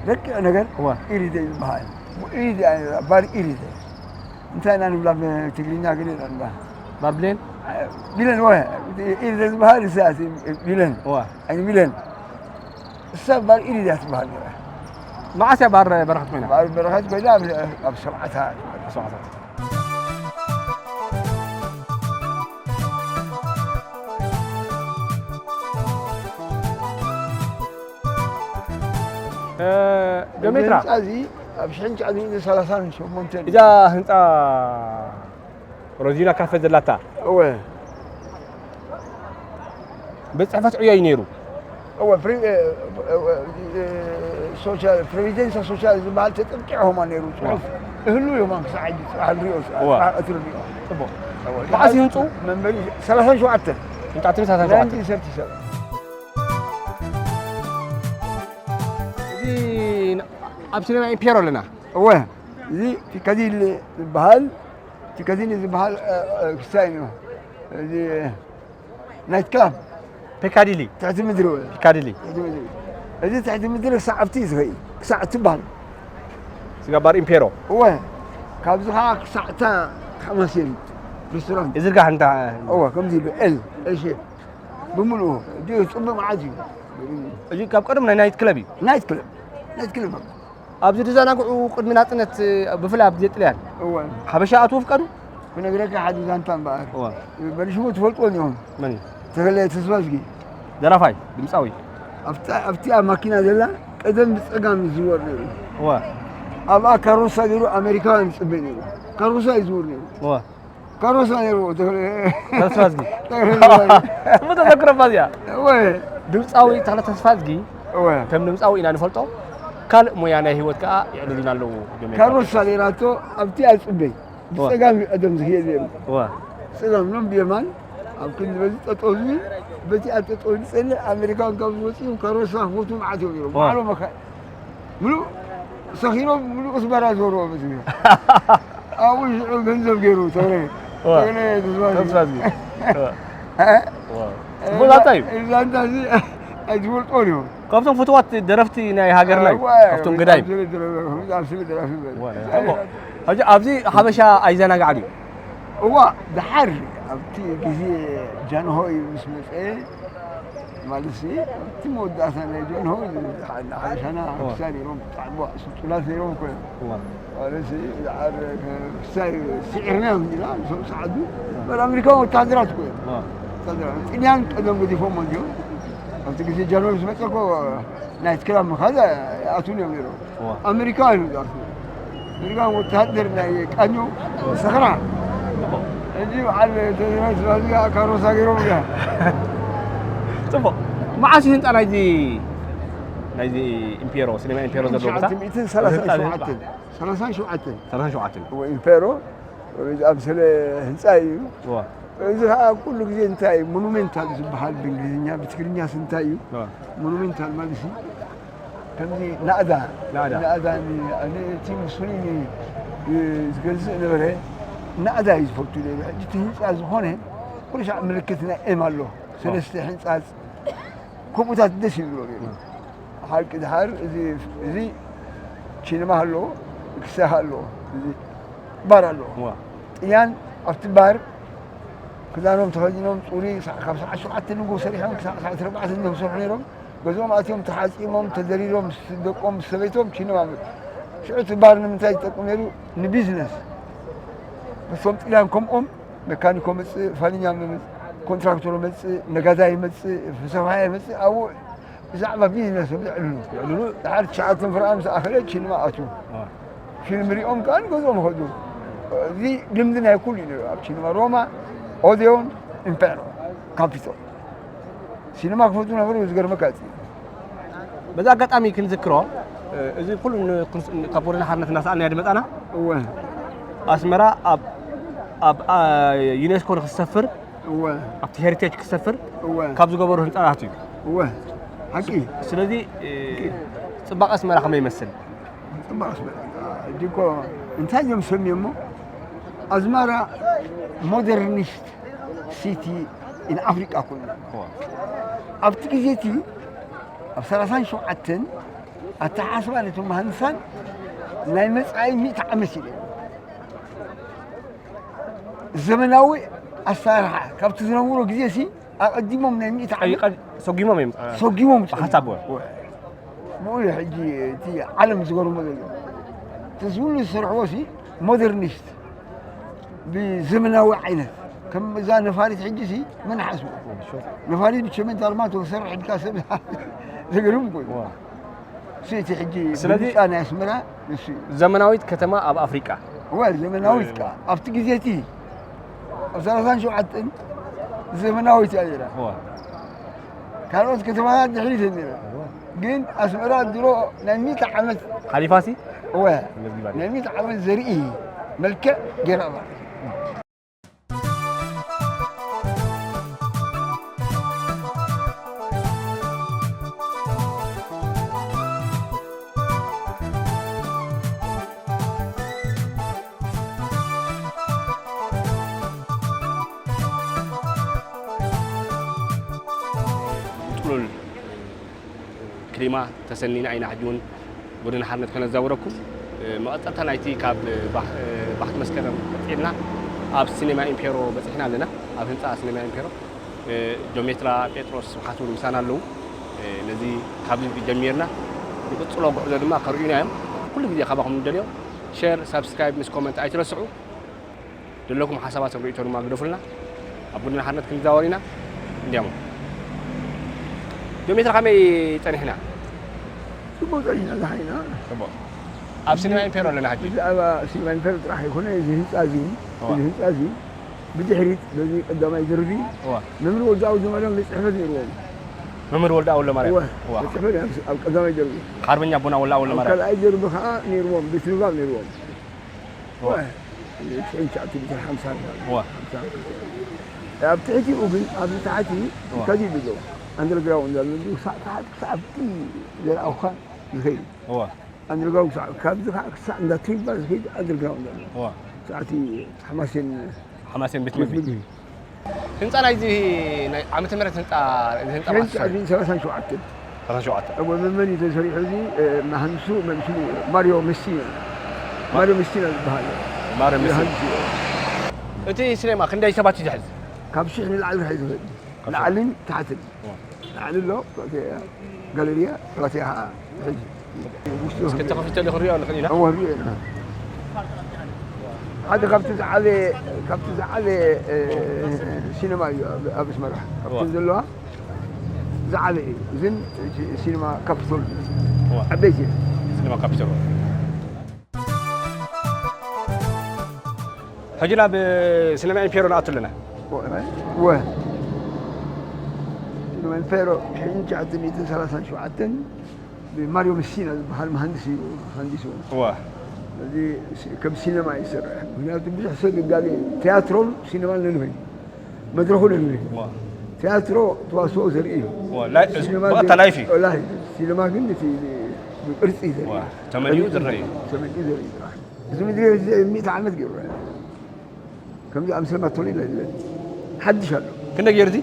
ረቂቕ ነገር እዋ። ኢሪደ እዩ ዝበሃል። ኢሪደ፣ ባር ኢሪደ። እንታይ ኢና ንብላ ብትግርኛ ግን ኢና ንብላ። ባር ብሌን? ቢለን፣ ወ፣ ኢሪደ ዝበሃል እሳ፣ ቢለን። እዋ። ኣይ፣ ቢለን። እሳ ባር ኢሪደ እያ ትበሃል ነይራ። መዓስ እያ ባር በረኸት ኮይና? ባር በረኸት ኮይና ኣብ፣ ኣብ ሰብዓታት። ሰብዓታት። እ፣ ጆሜትራ። እዚ ህንጻ እዚ ኣብ ሽሕን ትሽዓተ ሚእትን ሰላሳን ሸሞንተን። እዛ ህንጻ ሮዚና ካፈ ዘላታ። እወ። ቤት ጽሕፈት ዕዮ እዩ ነይሩ። እወ፣ ፕሪ-፣ እ፣ እ፣ እ፣ ሶሻል፣ ፕሬዚደንስ ሶሻል ዝበሃል ተጠቂዖማ ነይሩ። ጽሑፍ እህሉ እዮም ክሳዕ ሕጂ ጽባሕ ንሪኦ፣ እወ። ጽባሕ ቀትሪ ንሪኦ። ጽቡቕ። እወ። መዓስ እዩ ህንጹ? መንበሪ ሰላሳን ሸውዓተን። ህንጻ ትብል ሰላሳን ሸውዓተን። ናይንቲን ሰርቲ ሰቨን። እዚ ኣብ ሲኔማ ኢምፔሮ ኣለና። እወ፣ እዚ ፒካዲሊ ዝበሃል፣ ፒካዲሊ ዝበሃል፣ እ፣ እ፣ ክስታይ እዩ። እዚ ናይት ክላብ። ፒካዲሊ። ትሕቲ ምድሪ እወ። ፒካዲሊ። ትሕቲ ምድሪ። እዚ ትሕቲ ምድሪ ክሳዕ ኣብቲ እዩ ዝኸይድ፣ ክሳዕ እትበሃል። ስጋ ባር ኢምፔሮ። እወ፣ ካብዚ ኸዓ ክሳዕ እታ ሓማሴን ሬስቶራንት። ይዝርጋሕ እንታ እወ፣ ከምዚ ኢሉ ኤል፣ ኤል ሼፕ። ብምሉኡ፣ እዚ ጽቡቕ መዓት እዩ። እዚ ካብ ቀደም ናይ ናይት ክለብ እዩ። ናይት ክለብ፣ ናይት ክለብ በቃ። ኣብዚ ዝዘናግዑ ቅድሚ ናጽነት፣ ብፍላይ ኣብ ግዜ ጥልያን፣ እወ። ሓበሻ ኣትዉ ፍቀዱ? ክነግረካ ሓደ ዛንታ እምበኣር። እወ። በልሽሙ ትፈልጥዎ እዮም። መን እዩ? ተኽለ ተስፋዝጊ። ደራፋይ፣ ድምጻዊ። ኣብታ፣ ኣብቲኣ ማኪና ዘላ ቀደም ብጸጋም ይዝወር ነይሩ። እወ። ኣብኣ ካሮሳ ገይሩ ኣሜሪካውያን ይጽበ ነይሩ። ካሮሳ ይዝውር ነይሩ። እወ። ካሮሳ ነይርዎ፣ ተኽለ-፣ ተስፋዝጊ። ተኽለ ተስፋዝጊ። እሞ ተዘክረባ እዚኣ። እወ። ድምፃዊ ተኽለ ተስፋዝጊ እወ። ከም ድምፃዊ ኢና ንፈልጦ። ካልእ ሞያ ናይ ህይወት ከዓ የዕልሉና ኣለዉ። ጆሜ ካሮሳ ነይራቶ፣ ኣብቲ ኣፅበይ። እወ። ብፀጋም እዩ ቀደም ዝኽየድ ነይሩ። እወ። ፀጋም ሎም ብየማን፣ ኣብ ክንዲ በዚ ጠጠው ዝብል፣ በቲ ኣብ ጠጠው ዝፀልእ ኣሜሪካን ካብ ዝመፅኡ ካሮሳ ክፈቱ መዓት እዮም ነይሮም። እወ። ባዕሎም መካ-፣ ምሉእ ሰኺሮም ምሉእ ኣስመራ ዞርዎ በዚ። ኣብኡ ሽዑ ገንዘብ ገይሩ ተኽለ፣ ዋ። ተኽለ ተስፋዝጊ። ተስፋዝጊ። ዋ። እ? ጽቡቕ ዛንታ እዩ። እዚ ዛንታ እዚ ኣይትፈልጦን እዮም። ካብቶም ፍቱዋት ደረፍቲ ናይ ሃገርና እዩ። እዋ፣ ካብቶም ገዳይም። ኣብ ስለ ደረፍ-፣ ኣብ ስለ ደራፊ በል። ዋ፣ ጽቡቕ። ሕጂ ኣብዚ ሓበሻ ኣይዘናጋዕን እዩ። እዋ፣ ደሓር ኣብቲ ግዜ ጃንሆይ ምስ መጸ ማለት ሲ፣ ኣብቲ መወዳእታ ናይ ጆን ሆይ፣ ንሓሻና እዋ። ክሳይ ነይሮም፣ ብጣዕሚ ስልጡናት ነይሮም እኮ እዮም። እዋ። ማለት ሲ፣ ዝዓር ክሳይ ስዒርና እዮም ኢላ፣ ንሶም ሰዓዱ፣ እዋ። በል ኣሜሪካን ወታሃደራት እኮ እዮም። እዋ። ወታሃደራት። ጥልያን ቀደም ገዲፎም እንዲዮም። ኣብቲ ግዜ ጃን ሆይ ምስ መጸ እኮ ናይት ክላብ ምኻድ ኣይኣትዉን እዮም ነይሮም። እዋ። ኣሜሪካውያን እዮም ዝኣትዉ። ኣሜሪካውያን ወታሃደር ናይ ቃኞ ሰኽራ። ሕጂ በዓል ተዘራጅ ስራዝጋ ካሮሳ ገይሮም እያ። ጽቡቕ። መዓስ እዩ ህንጻ ናይዚ፣ ናይዚ ኢምፔሮ፣ ሲኔማ ኢምፔሮ ዘለዎ ቦታ? ትሽዓተ ሚእትን ሰላሳን ሸውዓተን። ህንጻ ሰላሳን ሸውዓተን። ሰላሳን ሸውዓተን። እወ፣ ኢምፔሮ፣ ኣብ ስለ ህንጻ እዩ። እዋ። እዚ ኸዓ ኩሉ ግዜ እንታይ እዩ? ሞኑሜንታል ዝበሃል ብእንግሊዝኛ፣ ብትግርኛስ እንታይ እዩ? እዋ። ሞኑሜንታል ማለት እዩ ከምዚ ናእዳ፣ ናእዳ። ናእዳ ን-፣ ን-፣ እቲ ሙሶሊኒ ዝገዝእ ነበረ፣ ናእዳ እዩ ዝፈቱ ነይሩ። ሕጂ እቲ ህንጻ ዝኾነ ኩሉ ሻዕ ምልክት ናይ ኤም ኣሎ። ሰለስተ ሕንጻጽ ከምኡታት ደስ ይብሎ ነይሩ። ሓቂ ድሓር እዚ፣ እዚ ቺንማ ኣሎ፣ ክሳህ ኣሎ፣ እዚ ባር ኣሎ። እዋ። ጥልያን ኣብቲ ባር ክዳኖም ተኸዲኖም፣ ጽሩይ፣ ሰዓ-፣ ካብ ሰዓት ሸውዓተ ንግሆ ሰሪሖም ክሳዕ ሰዓት ኣርባዕተ ንግሆ ክሰርሑ ነይሮም። ገዝኦም ኣትዮም ተሓጺሞም፣ ተደሪሮም፣ ምስ ደቆም፣ ምስ ሰበይቶም፣ ኪኖም ኣብ-፣ ሽዑ እቲ ባር ንምንታይ ዝጠቅም ነይሩ? ንቢዝነስ። ንሶም ጥልያን ከምኦም፣ መካኒኮ መጽእ፣ ፋልኛ መጽእ፣ ኮንትራክተሮ መጽእ፣ ነጋዳይ መጽእ፣ ሰፋያ መጽእ፣ ኣብኡ ብዛዕባ ቢዝነስ እዮም ዘዕልሉ። የዕልሉ። ድሓር ትሽዓተ ፍርቓ ምስ ኣኸለ ኪኖ ኣትዩ። ዋ። ፊልም ሪኦም ከኣ ንገዝኦም ይኸዱ። እዚ ልምዲ ናይ ኩሉ እዩ ነይሩ። ኣብ ሲኒማ ሮማ፣ ኦዴዮን፣ ኢምፔሮ፣ ካፒቶል። ሲኒማ ክፈቱ ነበሩ፣ ዝገርመካ እቲ። በዚ ኣጋጣሚ ክንዝክሮ፣ እዚ ኩሉ ን-፣ ክንስ-፣ ካብ ጎደና ሓርነት እናሰኣልና ድመጻና፣ እወ። ኣስመራ ኣብ፣ ኣብ፣ ኣ፣ ዩኔስኮ ንክትሰፍር፣ እወ። ኣብቲ ሄሪቴጅ ክትሰፍር እወ። ካብ ዝገበሩ ህንጻታት እዩ። እወ። ሓቂ። ስለዚ፣ እ፣ ጽባቐ ኣስመራ ከመይ ይመስል? ጽባቐ ኣስመራ። ሕጂ እኮ እንታይ እዮም ሰምዮሞ? ኣዝማራ ሞደርኒስት ሲቲ ኢን ኣፍሪቃ ኮይኑ። እወ። ኣብቲ ግዜ እቲ ኣብ ሰላሳን ሸውዓተን ኣተሓሳስባ ነቶም መሃንድሳን ናይ መጻኢ ሚእቲ ዓመት እዩ። ዘመናዊ ኣሰራርሓ ካብቲ ዝነበሮ ግዜ ሲ ኣቐዲሞም ናይ ሚእቲ ዓመት ቀይቀ- ሰጉሞም እዮም። ሰጉሞም ሓሳብ ወ- ብኡ እዩ ሕጂ እቲ ዓለም ዝገርሞ ዘሎ። እቲ ዝብሉ ዝሰርሕዎ ሲ ሞደርኒስት ብዘመናዊ ዓይነት ከም እዛ ነፋሪት ሕጂ ሲ መን ሓስቡ ነፋሪት ብቸመንት ኣርማቶ ክሰርሕ ኢልካ ሰብ ዘገርም እኮ እዩ። እሱ እቲ ሕጂ ስለዚ ብልጫ ናይ ኣስመራ ንሱ እዩ። ዘመናዊት ከተማ ኣብ ኣፍሪቃ። ወል ዘመናዊት እዋ። ከኣ ኣብቲ ግዜ እቲ ኣብ ሰላሳን ሸውዓተን ዘመናዊት እያ ነይራ። እዋ። ካልኦት ከተማታት ድሕሪት እየን ነይረን። እዋ። ግን ኣስመራ ድሮ ናይ ሚእቲ ዓመት ሓሊፋሲ እወ መዝጊባ ነይራ። ናይ ሚእቲ ዓመት ዘርኢ መልክዕ ገይራ ኣላ። ጥሉል ክሊማ ተሰኒና ኢና ሕጂ እውን ጎደና ሓርነት ከነዛውረኩም። መቐጸልታ ናይቲ ካብ ባሕ-፣ ባሕቲ መስከረም ቀጺልና ኣብ ሲኔማ ኢምፔሮ በጺሕና ኣለና። ኣብ ህንጻ ሲኔማ ኢምፔሮ ጆሜትራ ጴጥሮስ ስብሓት እውን ምሳና ኣለዉ። ነዚ ካብዚ ጀሚርና ንቕጽሎ ጉዕዞ ድማ ከርእዩና እዮም። ኩሉ ግዜ ካባኹም ንደልዮ ሸር፣ ሳብስክራይብ ምስ ኮመንት ኣይትረስዑ። ዘለኩም ሓሳባትን ርእይቶ ድማ ግደፉልና። ኣብ ጎደና ሓርነት ክንዛወር ኢና። እንዲያሞ ጆሜትራ ከመይ ጸኒሕና? ጽቡቕ ጸኒሕና፣ ደሓን ኢና። ጽቡቕ። ኣብ ሲኒማ ኢምፔሮ ኣለና ሕጂ። ብዛዕባ ሲኒማ ኢምፔሮ ጥራሕ ኣይኮነ፣ እዚ ህንጻ እዚ፣ እዋ። እዚ ህንጻ እዚ ብድሕሪት በዚ ቀዳማይ ደርቢ እዋ። መምህር ወልደኣብ ወልደማርያም ቤት ጽሕፈት ነይርዎም። መምህር ወልደኣብ ወልደማርያም። እዋ፣ እዋ። ቤት ጽሕፈት ኣብ፣ ኣብ ቀዳማይ ደርቢ። ሓርበኛ ኣቦና ወልደኣብ ኣብ ወልደማርያም። ካልኣይ ደርቢ ከኣ ነይርዎም፣ ቤት ንባብ ነይርዎም። እዋ። እዋ፣ ትሽዓተ ሚእቲ ሓምሳ እዋ። ሓምሳ። ኣብ ትሕቲኡ ግን፣ ኣብዚ ታሕቲ እዋ። ከዚድ ኣሎ። ኣንደርግራውንድ ኣሎ። ክሳዕ ታሕቲ፣ ክሳዕ ኣብቲ ዘርኣኹኻ ዝኸይድ። እዋ። ኣንደርግራውንድ ክሳዕ፣ ካብዚ ከዓ ክሳዕ እንዳ ቱባ ዝኸይድ ኣንደርግራውንድ ኣሎ። እዋ። ክሳዕ እቲ ሓማሴን ሓማሴን ቤት ቤት ምግቢ። ምግቢ። ህንጻ ናይዚ ናይ ዓመተ ምህረት ህንጻ፣ እዚ ህንጻ ሽሕን መዓስ ተሰሪሑ? ትሽዓትን ሰላሳን ሸውዓተን። ሰላሳን ሸውዓተን። እሞ መመን እዩ ተሰሪሑ እዚ፣ እ፣ መሃንድሱ መን ሽሙ? ማርዮ መሲና። ማ-፣ ማርዮ መሲና ዝበሃል። ማርዮ መሲና። መሃንድሱ። እቲ ሲኔማ ክንደይ ሰባት እዩ ዝሕዝ? ካብ ሽሕ ንላዕሊ ክሕዝ ይኽእል። ካብ ሽሕ። ላዕልን ታሕትን። እዋ። ላዕሊ ኣሎ፣ ፕላቴ-፣ ጋለርያ፣ ፕላቴ ኸዓ ሕጂ። ውሽጢ እስከ ተኸፊተ ዶ ክንሪኦ ንኽእል ኢና? እወ፣ ንሪኦ ኢና። ሓደ ካብቲ ዝዓበየ፣ ካብቲ ዝዓበየ፣ እ፣ ሲነማ እዩ ኣብ፣ ኣብ ኣስመራ። ካብቲ እዋ። ዘለዋ ዝዓበየ እዩ። እዝን ሲነማ ካፒቶል እዩ። እዋ። ዓበይቲ እዮም። ሲነማ ካፒቶል። ሕጂ ናብ ሲነማ ኢምፔሮ ንኣቱ ኣለና። ወ-፣ ወ-፣ ሲነማ ኢምፔሮ ሽሕን ትሽዓተ ሚእትን ሰላሳን ሸውዓተን ብማርዮ መሲና ዝበሃል መሃንድስ እዩ ሃንዲስዎ። እዋ። እዚ ሲ-፣ ከም ሲነማ ይሰርሕ። ምኽንያቱ ብዙሕ ሰብ ይጋገ እዩ። ቲያትሮን ሲነማን ነንበይኑ። መድረኹ ነንበይኑ። እዋ። ቲያትሮ ተዋስኦ ዘርኢ እዩ። እዋ፣ ላይ-፣ ሲነማ ብቐጥታ ግን ላይፍ እዩ። ላይፍ። ሲነማ ግን እቲ ብቅርጺ ዘርኢ እዋ፣ እዩ። ተመሊኡ ዝረአ እዩ። ተመሊኡ ዘርኢ እዩ። እዚ ምድሪ እዚ ሚእቲ ዓመት ገይሩ። ከምዚ ኣምሰል ማቶኒ የለን። ሓድሽ ኣሎ። ክንደይ ገይሩ እዚ?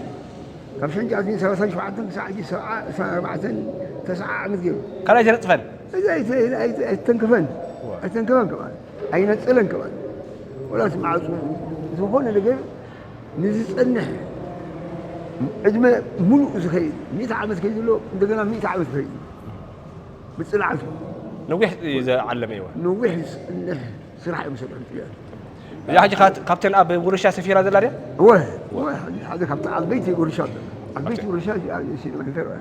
ካብ ሽሕን ትሽዓተ ሚእትን ሰላሳን ሸውዓተን ክሳዕ ሕጂ ሰብዓ፣ ዕስራን ኣርባዕተን፣ ተስዓ ዓመት ገይሩ። ካልኣይ ተነጽፈን? እዚ ኣይተ-፣ ኣይተ-፣ ኣይተንከፈን። እዋ። ኣይተንከፈን ከማን። ኣይነጽለን ከማን። ወላ እቲ ማዕጹ ዝኾነ ነገር ንዝጸንሕ ዕድመ ሙሉእ ዝኸይድ፣ ሚእቲ ዓመት ከይዱ ኣሎ፣ እንደገና ሚእቲ ዓመት ዝኸይድ። ብጽንዓት ነዊሕ እዩ ዝዓለመ እዋ። ነዊሕ ዝጽንሕ ስራሕ እዮም ዝሰርሑ። እዚኣ ሕጂ ካት-፣ ካብተን ኣብ ውርሻ ሰፊራ ዘላ ድያ? እወ፣ እወ፣ ሓደ ካብቲ ዓበይቲ ውርሻ፣ ዓበይቲ እሺ። ውርሻ እዚኣ ሲኒማ ኢምፔሮ እያ።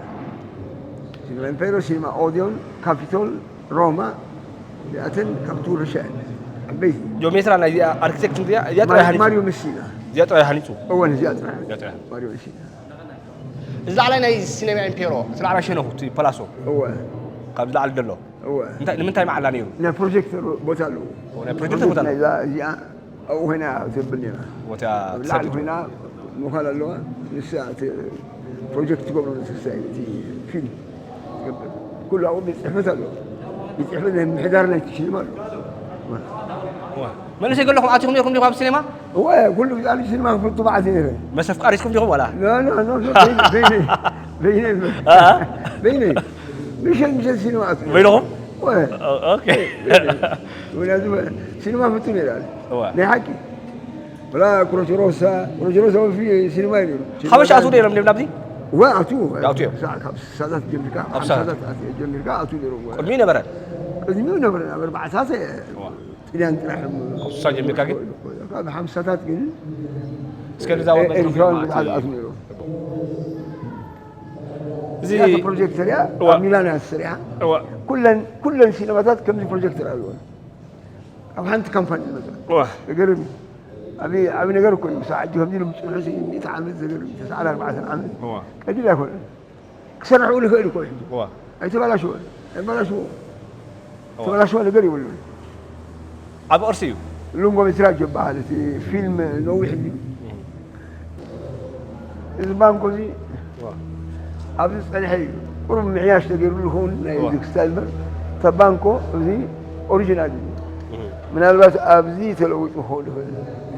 ሲኒማ ኢምፔሮ፣ ሲኒማ ኦዲዮን፣ ካፒቶል፣ ሮማ፣ እዚኣተን ካብቲ ውርሻ እየን። ዓበይቲ። ጆሜትራ ናይ እዚኣ ኣርክቴክት እዚኣ፣ እዚኣ ጥራይ ማሪ-፣ ሃኒጹ። ማሪዮ መሲና። እዚኣ ጥራይ ሃኒጹ። እወ፣ እዚኣ ጥራይ። እዚኣ ጥራይ። ማሪዮ መሲና። እዚ ላዕላይ ናይ ሲኔማ ኢምፔሮ፣ እቲ ላዕላይ ሸነኹ፣ እቲ ፓላሶ። እወ። ካብዚ ላዕሊ ዘሎ። እወ። እንታይ፣ ንምንታይ መዓላ ነይሩ? ናይ ፕሮጀክተር ቦታ ኣለዎ። ኦ፣ ናይ ፕሮጀክተር ቦታ ናይዛ፣ እዚኣ ኣብኡ ኮይና ተብል ነይራ። ቦታ ኣብ ላዕሊ ትሰብት። ኮይና ምዃን ኣለዋ። ንሳ እቲ ፕሮጀክት ትገብሮ ነቲ ስታይ፣ እቲ ፊልም ትገብር። ኩሉ ኣብኡ ቤት ጽሕፈት ኣሎ። ቤት ጽሕፈት ናይ ምምሕዳር ናይቲ ሲኒማ ኣሎ። ዋ። መንእሰይ ገለኹም ኣቲኹም ነይርኩም ዲኹም ኣብ ሲኔማ? እወ፣ ኩሉ ኣብ ሲኒማ ክፈልጡ በዓል ነይረ። መሰፍቃሪትኩም ዲኹም ዋላ? ኖ፣ ኖ፣ ኖ፣ ኖ፣ በይነ፣ በይነ፣ በይነ። አ? በይነ። ምሸት ምሸት ሲኒማ ኣትዩ። በይንኹም? ወ- ኦኬ። ወላዚ ሲኒማ ፍቱ ነይራ። እዋ። ናይ ሓቂ። ወላ ክሮች ሮሳ፣ ክሮች ሮሳ ወፊ ሲኒማ እዩ ነይሩ። ሓበሻ ኣትዉ ነይሮም ድዮም ናብዚ? ወ ኣትዩ። ኣትዩ። ካብ ስሳታት ጀሚርካ፣ ካብ ስሳታት። ሓምሳታት ኣትዩ ጀሚርካ ኣትዩ ነይሮም። ቅድሚ ነበረ? ቅድሚኡ ነበረ፣ ኣብ ኣርባዓታት እዋ። ጥልያን ጥራሕ። ካብ ስሳ ጀሚርካ ግን? ካብ ሓምሳታት ግን እስከ ንዛ ወገን ኤርትራውን ንኹም ብዙሓት ኣትዩ። ኣትዩ ነይሮም። እዚ እዚኣ ፕሮጀክተር እያ፣ እዋ። ኣብ ሚላን እያ ተሰሪሓ። እዋ። ኩለን ኩለን ሲነማታት ከምዚ ፕሮጀክተር ኣለወን። ኣብ ሓንቲ ካምፓኒ ዝመፀ እዋ። ገርም። ዓብ ዓብ ነገር እኮ እዩ። ሳብ ሕጂ ከምዚ ኢሎም ዝፅንሑ ሲ ሚእቲ ዓመት ዘገርም፣ ተስዓን ኣርባዕተን ዓመት እዋ። ቀሊል ኣይኮነን። ክሰርሕኡ ንኽእል እኮ እዩ። እዋ። ኣይተባላሽወን። ኣይባላሽዎ። እዋ። ተባላሽወ ነገር የብሉን። ዓቢ ቅርሲ እዩ። ሉንጎ ሜትራጅ ይበሃል እቲ ፊልም፣ ነዊሕ እዩ። እዚ ባንኮ እዚ ኣብዚ ዝጸንሐ እዩ። ቁሩብ ምሕያሽ ተገይሩሉ ይኸውን ናይ እዋ። ዚግ ስታይል እምበር፣ እታ ባንኮ እዚ ኦሪጂናል እዩ። እህ። ምናልባት ኣብዚ ተለዊጡ ክኸውን ይኽእል።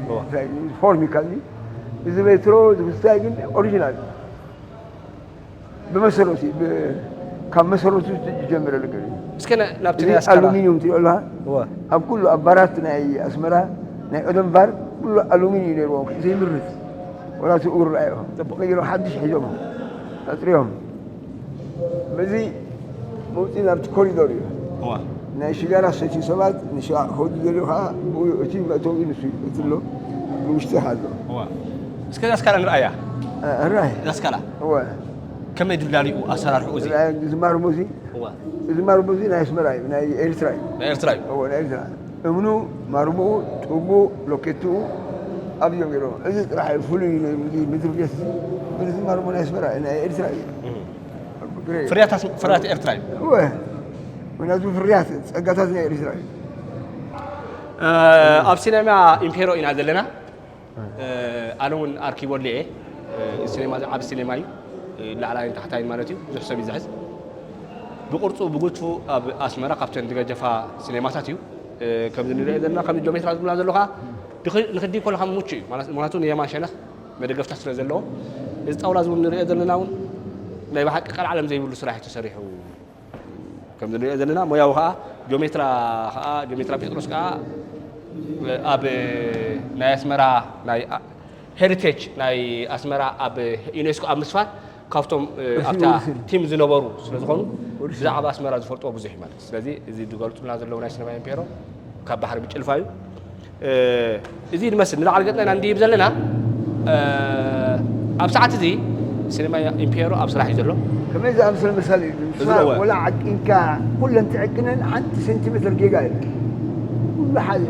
እዋ። እንታይ እዩ? ፎርሚካ እዚ፣ እዚ ሜትሮ ዚግ ስታይል ግን ኦሪጂናል እዩ። ብመሰረቱ ብ- ካብ መሰረቱ ዝጀምረ ነገር እዩ። እስከ ና- ናብቲ እዚ ናይ ኣስካላ ኣሉሚኒየም ትሪኦ ኣለኻ? እዋ። ኣብ ኩሉ ኣብ ባራት ናይ ኣስመራ ናይ ቀደም ባር ኩሉ ኣሉሚኒየም ነይርዎም ዘይምርት ወላ እቲ እግሩ ረኣዮም ጽቡቕ። ቀይሮም ሓድሽ ሒዞም ኣፅሪዮም በዚ መውፅኢ ናብቲ ኮሪዶር እዩ እዋ። ናይ ሽጋራ ሰትዩ ሰባት ንሽቓቕ ከውዲ ዘልዩ ከዓ ብኡ እቲ መእተዊ ንሱ እዩ እቲ ኣሎ ብውሽጢ ኣሎ እዋ። እስከ እዛ ኣስካላ ንርኣያ። ራይ እዛ ኣስካላ እወ ከመይ ድላሊኡ ኣሰራርሕኡ እዚ? እዚ ማርሞ እዚ እዋ። እዚ ማርሞ እዚ ናይ ኣስመራ እዩ ናይ ኤርትራ እዩ ናይ ኤርትራ እዩ። እወ ናይ ኤርትራ እምኑ ማርምኡ ጡቡ ሎኬትኡ ኣብዮም ገይሮም እዚ ጥራሕ እዩ ፍሉይ እዩ ነይሩ እዚ ምድሪ ቤት እዚ ግን እዚ ማርሞ ናይ ኣስመራ እዩ ናይ ኤርትራ እዩ እህ። ፍርያት ኣስ- ፍርያት ኤርትራ እዩ። እወ ምክንያቱ ፍርያት ጸጋታት ናይ ኤርትራ እዩ እ፣ ኣብ ሲነማ ኢምፔሮ ኢና ዘለና። እ፣ ኣነ እውን ኣርኪቦ ኣሊኤ። እ፣ ሲኔማ እዚ ዓቢ ሲኔማ እዩ። እ፣ ላዕላይን ታሕታይን ማለት እዩ። ብዙሕ ሰብ እዩ ዝሕዝ። ብቕርጹ ብግድፉ ኣብ ኣስመራ ካብተን ዝገጀፋ ሲኔማታት እዩ። እ፣ ከምዚ ንሪኦ ዘለና፣ ከምዚ ጆሜትራ ዝብላ ዘሎ ከዓ ድኽ- ንክዲ ከሎ ከም ምቹእ እዩ። ማለት ምክንያቱ ንየማን ሸነኽ መደገፍታ ስለ ዘለዎ፣ እዚ ጣውላ እዚ እውን ንሪኦ ዘለና እውን ናይ ብሓቂ ቀልዓለም ዘይብሉ ስራሕ እዩ ተሰሪሑ። ከም ንሪኦ ዘለና ሞያዊ ከዓ ጆሜትራ ከዓ ጆሜትራ ጴጥሮስ ከዓ ኣብ ናይ ኣስመራ ናይ ሄሪቴጅ ናይ ኣስመራ ኣብ ዩኔስኮ ኣብ ምስፋር ካብቶም ኣብታ ቲም ዝነበሩ ስለ ዝኾኑ ብዛዕባ ኣስመራ ዝፈልጥዎ ብዙሕ እዩ ማለት እዩ። ስለዚ እዚ ዝገልፁልና ዘለዉ ናይ ሲነማ ኢምፔሮ ካብ ባሕሪ ብጭልፋ እዩ። እዚ ዝመስል ንላዕሊ ገፅና ኢና ንድይብ ዘለና። ኣብ ሰዓት እዚ ሲነማ ኢምፔሮ ኣብ ስራሕ እዩ ዘሎ። ከመይ ዝኣምሰለ መሳሊ እዩ። እዚ ንስኻ እወ። ወላ ዓቂንካ ኩለን ትዕቅነን ሓንቲ ሴንቲሜትር ጌጋ የለን። ኩሉ ሓደ፣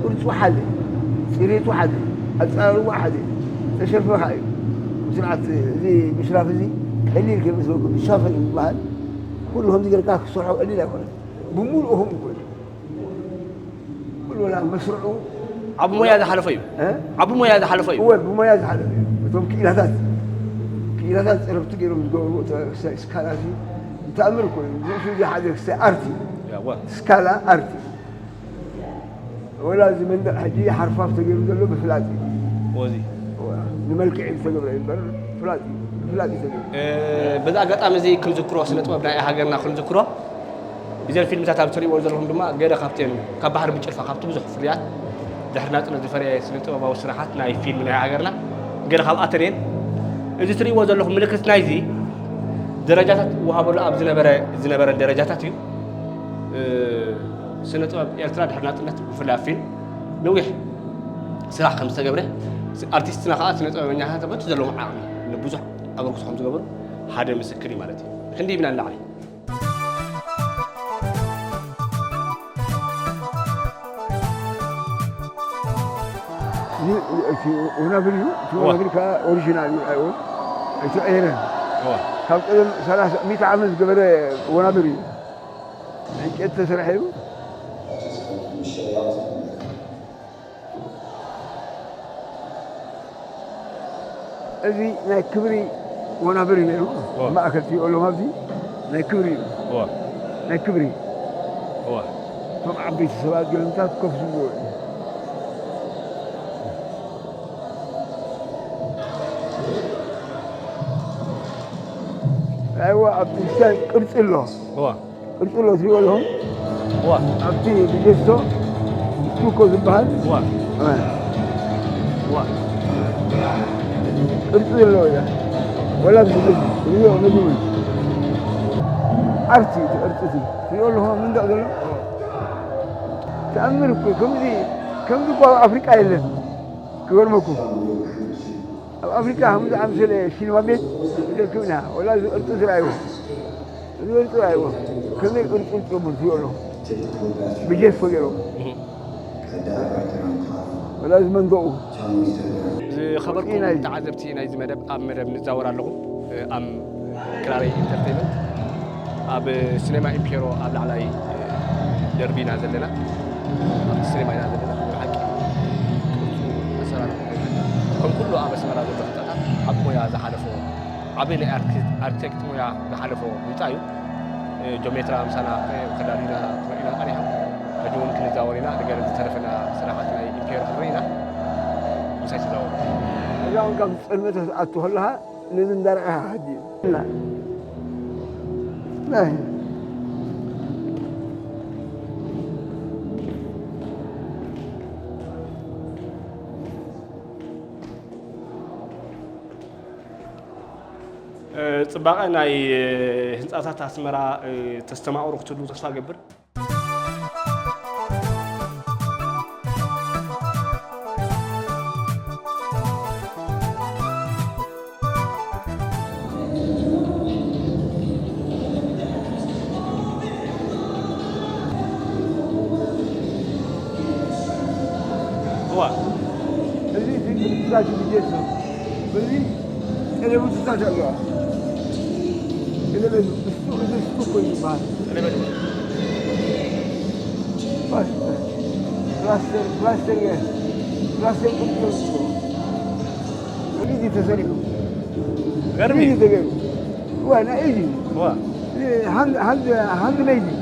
ቅርጹ ሓደ፣ ጽሬቱ ሓደ፣ ኣጸራርባ ሓደ፣ ተሸርፈኻ እዩ። ስርዓት እዚ ምሽራፍ እዚ ቀሊል ከይመስለኩም፣ ይሻፈን እዩ ዝበሃል። ኩሉ ከምዚ ጌርካ ክሰርሖ ቀሊል ኣይኮነን። ብምሉኡ ከምኡ ኮይኑ። ኩሉ ወላ መስርዑ ዓቢ ሞያ ዝሓለፈ እዩ። እ? ዓቢ ሞያ ዝሓለፈ እዩ። እወ ብሞያ ዝሓለፈ እዩ። እቶም ክኢላታት ክኢላታት ጸረብቲ ገይሮም ዝገበርዎ ተ- ክሳይ ስካላ እዚ ብተኣምር እኮ እዩ። ንሱ እዚ ሓደ ክሳይ ኣርቲ ያዋ ስካላ ኣርቲ ወላ እዚ መንደቕ ሕጂ ሓርፋፍ ተገይሩ ዘሎ ብፍላጥ እዩ። ወዚ እወ፣ ንመልክዕ ዝተገብረ እዩ እምበር ፍላጥ እዩ። ብፍላጥ እዩ ተገይሩ። እ፣ በዚ ኣጋጣሚ እዚ ክንዝክሮ ስነ ጥበብ ናይ ሃገርና ክንዝክሮ ብዘን ፊልምታት ኣብ ትሪእዎ ዘለኹም ድማ ገለ ካብተን ካብ ባሕሪ ብጭልፋ ካብቲ ብዙሕ ፍርያት ድሕሪ ናጽነት ዝፈረየ ስነ ጥበባዊ ስራሓት ናይ ፊልም ናይ ሃገርና ገለ ካብኣተን እየን። እዚ ትሪእዎ ዘለኹም ምልክት ናይዚ ደረጃታት ይወሃበሉ ኣብ ዝነበረ ዝነበረን ደረጃታት እዩ። እ፣ ስነ ጥበብ ኤርትራ ድሕሪ ናጽነት ብፍላይ ኣብ ፊልም ነዊሕ ስራሕ ከም ዝተገብረ ኣርቲስትና ከዓ ስነ ጥበበኛታት በቲ ዘለዎም ዓቕሚ ንብዙሕ ኣበርክቶ ከም ዝገበሩ ሓደ ምስክር እዩ ማለት እዩ። ክንዲ ኢልና ንላዕሊ እዚ እቲ ወናብር እዩ። እቲ እዋ። ወናብር ከዓ ኦሪጂናል እዩ። ኣይዎ ኣይተቐየረን። እዋ። ካብ ቀደም ሰላሳ ሚእቲ ዓመት ዝገበረ ወናብር እዩ። ዕንጨይቲ ተሰርሐ እዩ። እዚ ናይ ክብሪ ወናብር እዩ ነይሩ። እዋ። ማእከል ትሪኦ ኣለኹም ኣብዚ ናይ ክብሪ እዩ። እዋ። ናይ ክብሪ እዋ። እቶም ዓበይቲ ሰባት ገለምታት ኮፍ ዝብልዎ እዩ። ኣብቲ ስታይል ቅርጺ ኣሎ። እዋ። ቅርጺ ኣሎ፣ ትሪኦ ኣለኹም። እዋ። ኣብቲ ብጀሶ ስቱኮ ዝበሃል። እዋ። እዋ። እዋ። ቅርጺ ዘለዎ እያ። ወላ ኣብዚ ነዚ፣ ትሪኦ ነዚ እውን። ኣርቲ፣ እቲ ቅርጺ እቲ። ትሪኦ ኣለኹም፣ ኣብ መንደቕ ዘሎ። ተኣምር እኮ፣ ከምዚ፣ ከምዚ እኮ ኣብ ኣፍሪቃ የለን። ክገርመኩም። ኣብ ኣፍሪቃ ከምዚ ዝኣመሰለ ሲኒማ ቤት ይደክምና። ወላ እዚ ቅርጺ እዚ ረኣይዎ። እዚ ቅርጺ ረኣይዎ። ከመይ ቅርጺ ዝገብር ትሪኦ ኣለኹም። ብጀሶ ገይሮም። እህ። ወላ እዚ መንደቑ። ዝኸበርኩም ቅርጺ ናይ ተዓዘብቲ ናይዚ መደብ፣ ኣብ መደብ ንዛወር ኣለኹ። ኣብ ክራረይ ኢንተርቴይመንት፣ ኣብ ሲኔማ ኢምፔሮ ኣብ ላዕላይ ደርቢ ኢና ዘለና። ኣብቲ ሲኔማ ኢና ዘለና። ብሓቂ ቅርጹ ኣሰራርሓ፣ ከም ኩሉ ኣብ ኣስመራ ዘሎ ህንጻታት፣ ዓቢ ሞያ ዝሓለፎ፣ ዓቢ ናይ ኣርኪ-፣ ኣርክቴክት ሞያ ዝሓለፎ ህንጻ እዩ። እ፣ ጆሜትራ ምሳና፣ እ፣ ከዳሉና ክርእዩና ጸኒሖም። ሕጂ እውን ክንዛወር ኢና። ንገለ ዝተረፈና ስራሓት ናይ ኢምፔሮ ክንርኢ ኢና። ምሳይ ተዛወሩ። እዛ እውን ካብ ጸልመት ክትኣቱ ከለኻ ነዚ እንዳረኣኻ ሕጂ። ናይ እ፣ ጽባቐ ናይ ህንጻታት ኣስመራ፣ እ፣ ተስተማቕሩ ክትህሉ ተስፋ እገብር። እዋ። እዚ ፊልም ብዛት ብጀሶ። በዚ ቀለበትታት ኣለዋ። ቀለበት፣ እሱ፣ እዚ እሱ እኮ ይበሃል። ቀለበት። ፕላስተር፣ ፕላስተር፣ ፕላስተር ቅርጺ ወስዶ። እዚ ተሰሪሑ። ገርሚ። እዚ ተገይሩ። ዋ፣ ናይ ኢድ እዩ። ዋ። እዚ ሃንድ፣ ሃንድ፣ ሃንድ ሜድ እዩ።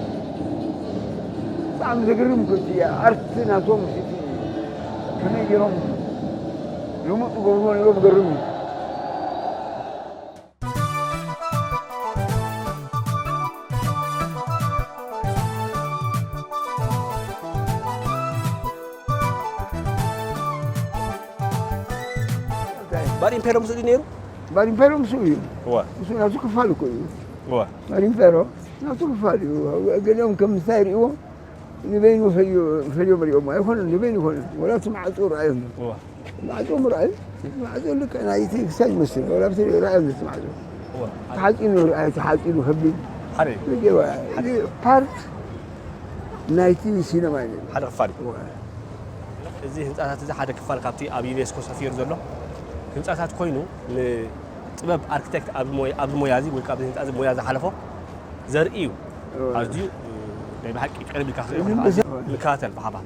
ብጣዕሚ ዘገርም እኮ እቲ ኣርት ናቶም፣ እቲ ከመይ ገይሮም ልሙጥ ዝገብርዎ ነይሮም፣ ገርም እዩ። ባር ኢምፔሮ ምስኡ ድዩ ነይሩ? ባር ኢምፔሮ ምስኡ እዩ። እዋ። ምስኡ ናቱ ክፋል እኮ እዩ። እዋ። ባር ኢምፔሮ ናቱ ክፋል እዩ። ገሊኦም ከም እንታይ ይርእይዎ፣ ንበይኑ ፈልዮ-፣ ፈልዮም ሪኦሞ ኣይኮነን፣ ንበይኑ ይኮነን። ወላ እቲ ማዕጾ ረኣዮም። እዋ። ማዕጾ ምርኣዩ፣ ማዕጾ ልክዕ ናይ እቲ ክሳይ ይመስል። ወላ ብቲ ረኣዮም እቲ ማዕጾ። እዋ። ተሓጺኑ ረኣዩ፣ ተሓጺኑ ከቢድ። ሓደ። እዚ ፓርት ናይቲ ሲነማ እዩ። ሓደ ክፋል እዩ። እዋ። እዚ ህንጻታት እዚ ሓደ ክፋል ካብቲ ኣብ ዩኔስኮ ሰፊሩ ዘሎ ህንጻታት ኮይኑ፣ ንጥበብ ኣርክቴክት ኣብዚ ሞያ፣ ኣብዚ ሞያ እዚ ወይ ካብ ህንጻ እዚ ሞያ ዝሓለፎ ዘርኢ እዩ። እዋ። ኣዝዩ፣ እ፣ ናይ ብሓቂ ቅርብ ኢልካ ክትሪኦ እዚ ከለኻ ኣዝዩ መሳ-፣ ንከታተል ብሓባር።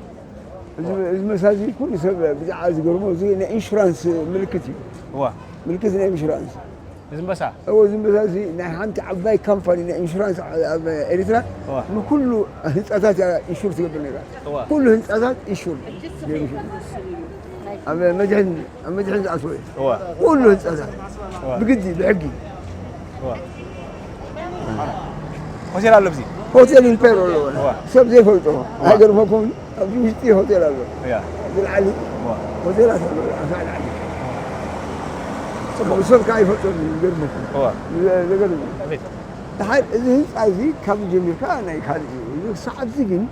እዚ፣ እዚ መሳ እዚ ኩሉ ሰብ ብዛዕባ ዝገርሞ፣ እዚ ናይ ኢንሹራንስ ምልክት እዩ። እዋ። ምልክት ናይ ኢንሹራንስ። እዚ እምበሳ? እዎ፣ እዚ እምበሳ እዚ ናይ ሓንቲ ዓባይ ካምፓኒ ናይ ኢንሹራንስ ዓ-፣ ኣብ ኤርትራ እዋ። ንኩሉ ህንጻታት እያ ኢንሹር ትገብር ነይራ። እዋ። ኩሉ ህንጻታት ኢንሹር ገይሩ። ኣብ መድሕን፣ ኣብ መድሕን ዝኣተወ እዩ። እዋ። ኩሉ ህንጻታት እዋ። ብግዲ፣ ብሕጊ። እዋ። ሆቴል ኣሎ ኣብዚ? ሆቴል ኢምፔሮ ኣሎ። እዋ። ሰብ ዘይፈልጦ። እዋ። ኣይገርመኩም? ኣብዚ ውሽጢ ሆቴል ኣሎ። እያ። ኣብዚ ላዕሊ እዋ። ሆቴላት ኣሎ። ኣብ ላዕሊ። ጽቡቕ። ሰብ ከኣ ይፈልጦ ይገርመኩም። እዋ። ዘ-፣ ዘገርም እዩ። ኣቤት። ደሓር እዚ ህንጻ እዚ ካብ ጀሚርካ ናይ ካልእ እዩ። እዚ ክሳዕ ኣብዚ ግን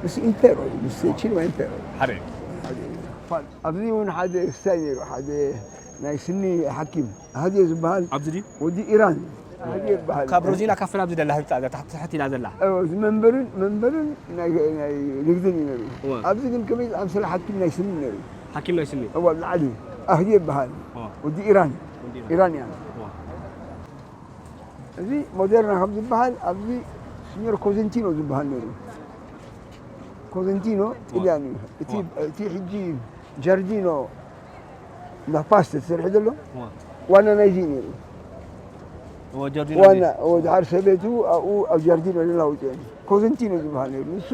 ምስ ኢምፔሮ እዩ፣ ምስ ቺንማ ኢምፔሮ። ሓደ እዩ። ሓደ እዩ። ፋል-፣ ኣብዚ እውን ሓደ ክስታይ ነይሩ፣ ሓደ ናይ ስኒ ሓኪም፣ ኣህድዮ ዝበሃል ኣብዚ ድዩ? ወዲ ኢራን፣ ኣህድዮ ይበሃል። ካብ ሮዚና ካፈ ናብዚ ደላ ህንጻ እዛ ታሕቲ፣ ታሕቲ ኢላ ዘላ። እዎ፣ እዚ መንበርን፣ መንበርን ናይ፣ ናይ ንግድን እዩ ነይሩ። እዎ። ኣብዚ ግን ከመይ ዝኣምሰለ ሓኪም ናይ ስኒ ነይሩ። ሓኪም ናይ ስኒ? እዎ፣ ኣብ ላዕሊ ኣህድዮ ይበሃል። እዎ። ወዲ ኢራን፣ ወዲ ኢራን። ኢራንያን። እዎ። እዚ ሞደርና ከም ዝበሃል፣ ኣብዚ ሲኞር ኮዘንቲኖ ዝበሃል ነይሩ። ኮዘንቲኖ እዋ። ጥልያን እዩ። እቲ፣ እዋ። እቲ ሕጂ ጃርዲኖ እንዳ ፓስተ ዝሰርሕ ዘሎ እዋ። ዋና ናይዚ እዩ ነይሩ። እዋ፣ ጃርዲኖ ዋና፣ እዚ። እዎ፣ ድሓር ሰበይቱ ኣብኡ ኣብ ጃርዲኖ ለላውጥዮ። ኮዘንቲኖ ዝበሃል ነይሩ። ንሱ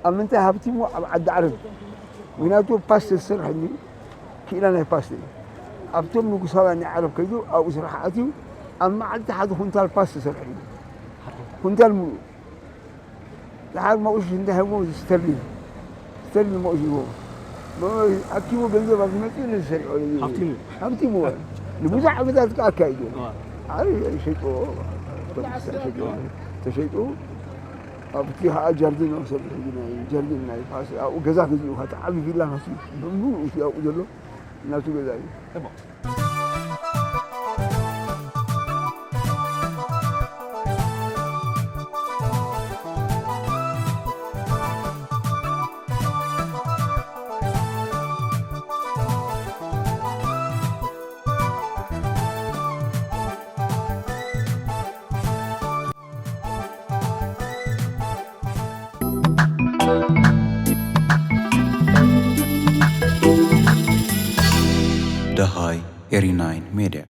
ኣብ ምንታይ ሃብቲሙ ኣብ ዓዲ ዓረብ። ምክንያቱ ፓስተ ዝሰርሐሉ ክኢላ ናይ ፓስተ እዩ። ኣብቶም ንጉሳውያን ናይ ዓረብ ከይዱ ኣብኡ ስራሕ ኣትዩ ኣብ መዓልቲ ሓደ ኩንታል ፓስ ተሰርሑ እዩ። ኩንታል ሙሉእ። ደሓር መቑሽ እንታይ ሂቦ? ስተርሊን። ስተርሊን መቑሽ ሂቦ። ኣኪቡ ገንዘብ ኣብ ዝመጽእ ነዚ ሰሪዖ እዩ። ሃብቲሙ። ሃብቲሙ። ንብዙሕ ዓመታት ከኣ ኣካይዱ። እዋ። ኣይ፣ ሸይጡ። ተሸይጡ። ኣብቲ ከኣ ጃርዲን ሰሪሑ እዩ። ናይ ጃርዲን ናይ ፓስ። ኣብኡ ገዛ ገዚኡ፣ እቲ ዓቢ ቪላ ናቱ። ብምሉኡ እቲ ኣብኡ ዘሎ ናቱ ገዛ እዩ። ደሃይ ኤሪ ናይን ሜድያ።